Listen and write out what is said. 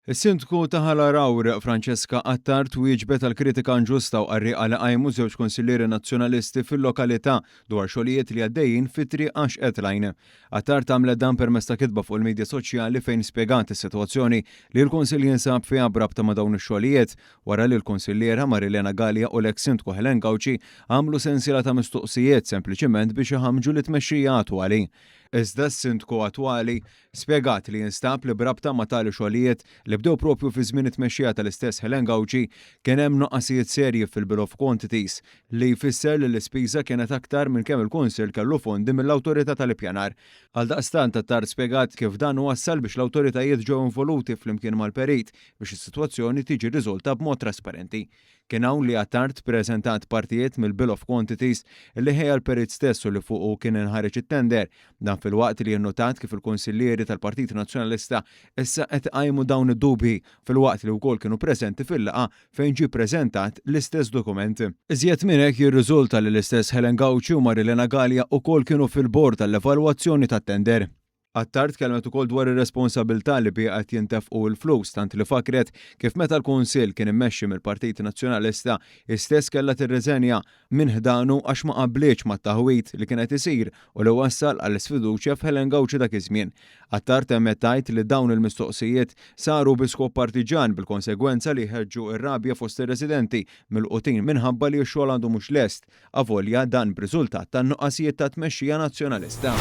Is-Sindku ta' Ħal Għargħur, Francesca Attard wieġbet għal kritika inġusta u qarrieqa li qajmu żewġ kunsillieri Nazzjonalisti fil-lokalità dwar xogħlijiet li għaddejjin fi Triq Għaxqet l-Għajn. Attard għamlet dan permezz ta' kitba fuq il-midja soċjali fejn spjegat is-sitwazzjoni li l-Kunsill jinsab fiha b'rabta ma' dawn ix-xogħlijiet wara li l-Kunsilliera Marilena Galea u l-eks Sindku Helen Gauci għamlu sensiela ta' mistoqsijiet sempliċiment biex iħammġu lit-tmexxija attwali. Iżda s-Sindku attwali spjegat li jinstab li b'rabta ma' tali xogħlijiet li bdew proprju fi żmien it-tmexxija tal-istess Helen Gauci kien hemm nuqqasijiet serji fil-Bill of Quantities li jfisser li l-ispiża kienet aktar minn kemm il-Kunsill kellu fondi mill-Awtorità tal-Ippjanar. Għaldaqstant Attard spjegat kif dan wassal biex l-awtoritajiet ġew involuti flimkien mal-perit biex is-sitwazzjoni tiġi riżolta b'mod trasparenti. Kien hawn li Attard ppreżentat partijiet mill-Bill of Quantities li ħejja l-perit stess u li fuqu kien inħareġ it-tender. Dan filwaqt li innutat kif il-kunsillieri tal-Partit Nazzjonalista issa qed iqajmu dawn id-dubji filwaqt li wkoll kienu preżenti fil-laqgħa fejn ġie ppreżentat l-istess dokument. Iżjed minn hekk jirriżulta li l-istess Helen Gauci u Marilena Galea ukoll kienu fil-bord għall-evalwazzjoni tat-tender. Attard tkellmet ukoll dwar ir-responsabilità li biha qed jintefqu l-flus tant li fakkret kif meta l-Kunsill kien immexxi mill-Partit Nazzjonalista hi stess kellha tirriżenja minn ħdanu għax ma qablitx mat-taħwid li kien qed isir u li wassal għall-isfiduċja f'Helen Gauci dak iż-żmien. Attard temmet tgħid li dawn il-mistoqsijiet saru bi skop partiġġan bil-konsegwenza li jħeġġu r-rabja fost ir-residenti milqutin minħabba li x-xogħol għandu mhux lest avolja dan b'riżultat tan-nuqqasijiet ta' tmexxija Nazzjonalista.